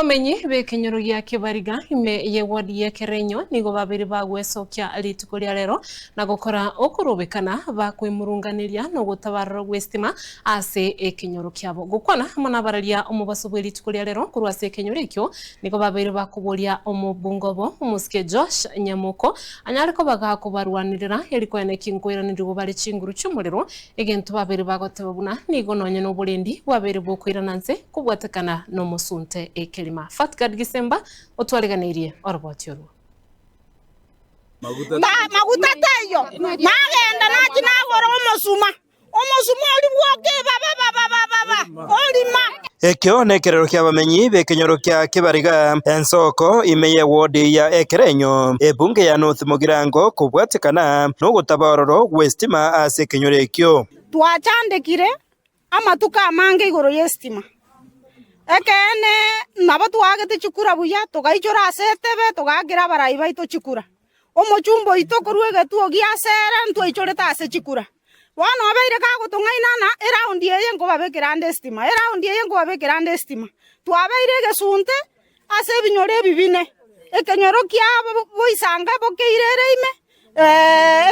Abamenyi b'ekenyoro gia Kebariga ime y'eward y'Ekerenyo nigo babeire bagwesokia rituko ria rero na gokora okorobekana bakwemurunganeria nogotabarora gw'esitima ase ekenyoro kiabo. Gokwana amo nabararia omobaso bwe rituko ria rero korwa ase ekenyoro ekio nigo babeire bakoboria omobunga obo omosike Josh Nyamoko anyare koba gakobarwanerera erikoena eki nkoiranerigwa bare chinguru chi'omorero Egento babeire bagoteba buna nigo nonye noborendi bwabeire bokoirana nse kobwatekana nomosunte ekerima. Fatgard Gisemba otwareganeirie oroboti orwo. Maguta taiyo, nagenda nachia nagora omosuma, omosuma oria bwoka ebabababababa, orima. Ekio nekerero ki'abamenyi b'ekenyoro kia Kibariga, ensoko ime y'ewodi ya Ekerenyo, ebunge ya North Mugirango kobwatekana nogotaba ororo gw'esitima ase ekenyoro ekio. Twachandekire amatuko amange igoro y'esitima. Ekeene nabo twaagete chikura buya, togaichora ase etebe, togaakera abarai baito chikura. Omochumba oito korwa egetuo gia Sera ntwaichorete ase chikura. Bono obeire gagotong'aina ng'a eraundi eye nkobabekera ande esitima, eraundi eye nkobabekera ande esitima. Twabeire egesunte ase ebinyoro ebi bine, ekenyoro kia boisange bokeire ere ime,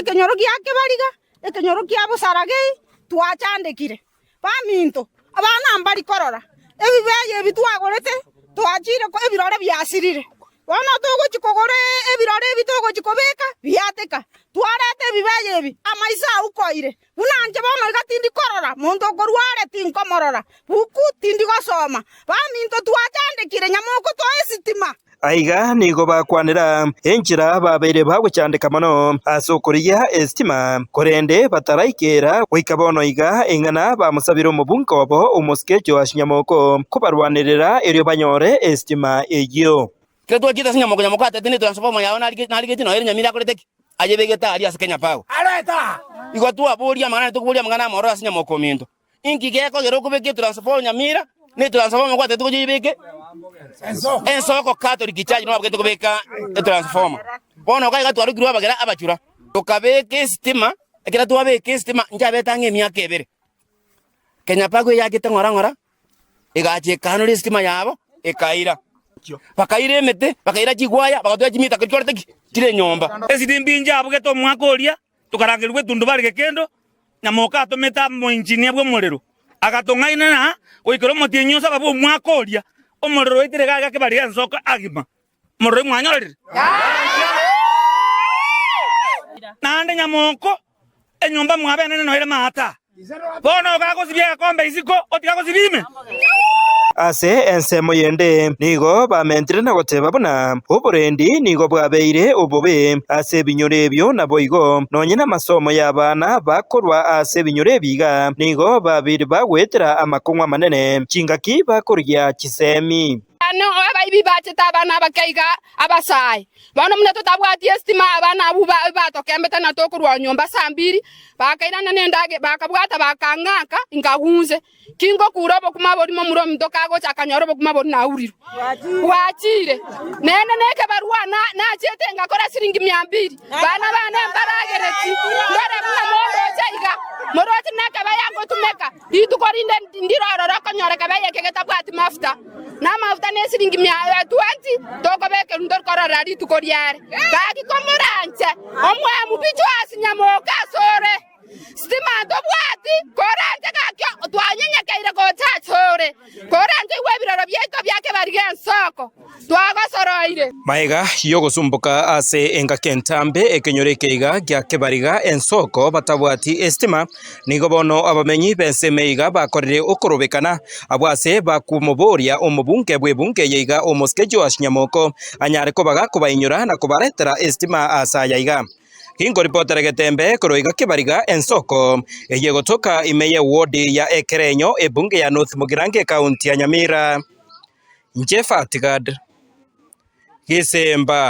ekenyoro gia kebariga, ekenyoro kia bosaragei, twachandekire. Baminto, abana mbari korora ebibeyo ebi twagorete, twachire ebirore biasirire. Bono togochia kogora ebirore ebi togochia kobeka, biateka. Twareta ebibeyo ebi, amaiso aukoire. Buna inche bono iga tindi korora, monto okorwa are tinkomorora, buku tindi gosoma. Baminto twachandekire, nyamoko toe esitima. Aiga nigo bakwanera enchera babeire bagochandeka mono ase okorigia esitima, korende bataraikera goika bono iga ing'ana bamosabire omobunge obo omosike Joash Nyamoko kobarwanerera erio banyore esitima eyio. Ekero twachete ase Nyamoko, Nyamoko atete ne transformer yao narigetie noyo ere Nyamira akorete ki? Ayebegete aria ase Kenya Power. Igo twaboria amang'ana naende tokoboria amang'ana amororo ase Nyamoko ominto. Inki gekogera okobeka etransformer Nyamira na etransformer gwatete gochia oyebeke ensoko Catholic Church nabo babegete kobeka etransformer. Bono iga iga twarokirwe abagera abachura tokabeka esitima ekero twabeka esitima nchabete ang'e emiaka ebere. Kenya Power eyachete ng'ora ng'ora egacha ekaanora esitima yabo ekaira. Bakaira emete, bakaira chigwaya, bagatoa chimita chikorete ki? Chire nyomba. Esitimbi inche abugete omwaka oria, Tokarangerigwa etundubari gekendo, na moka atomete omoinjinia bw'omorero, agatong'aina na goikera omotienyi o saba bw'omwaka oria, omorero oetire iga iga kebari ensoko agima. Omorero imwanyorire? Naende nyamoko, enyomba mwabo enene noire maata. Bono ogagosibia egekombe isiko, otiga gosibia ime. Ase ensemo yende nigo bamentire na goteba buna oborendi nigo bwabeire obobe ase ebinyoro ebio naboigo nonye namasomo y'abana bakorwa ase ebinyoro ebi iga nigo babeire bagoetera amakong'u amanene chingaki bakorigia chisemi. Bono abaibi bachete abana abake iga abasae. Bono buna totabwati esitima, abana abwo batokembete na tokorwa nyomba saa mbiri, bakairana nendagera, bakabwata bakang'aka, inkagunse. Kingokura obokima boria momura ominto kagocha akanyora obokima boria naurirwe bwachire. Nende nekebarua nachiete ngakora siringi mia mbiri, bana bane mbaragereti, ndore buna mondoche iga, moroche nekebaya ngotumeka. Rituko rinde ndire ororo okonyora ekebaya eke getabwati mafuta, na amafuta nesiringi mia twenty, tokobekerwa ntori kororera rituko riare. Gaki komoranche omoemu bichwa ase nyamoka asore, sitima ntobwati, koranche gaki twanyenyekeire gocha asore, koranche igwe ebiroro biaito bia kebari gensoko, twagosoroire. Magega y'ogosumboka ase engaki entambe ekenyoro eke iga gia kebariga ensoko batabwati esitima, Nigo bono abamenyi b'ensemo iga bakorire okorobekana, abwo ase bakomoboria omobunge bw'ebunge eye iga omosike Joash Nyamoko anyare koba gakobainyora na kobaretera esitima aase aya iga. Ginkoripotera getembe korwa iga Kibariga ensoko eye egotoka ime y'ewodi ya Ekerenyo ebunge ya North Mugirango ekaunti ya Nyamira. Inche Fatigad Gisemba.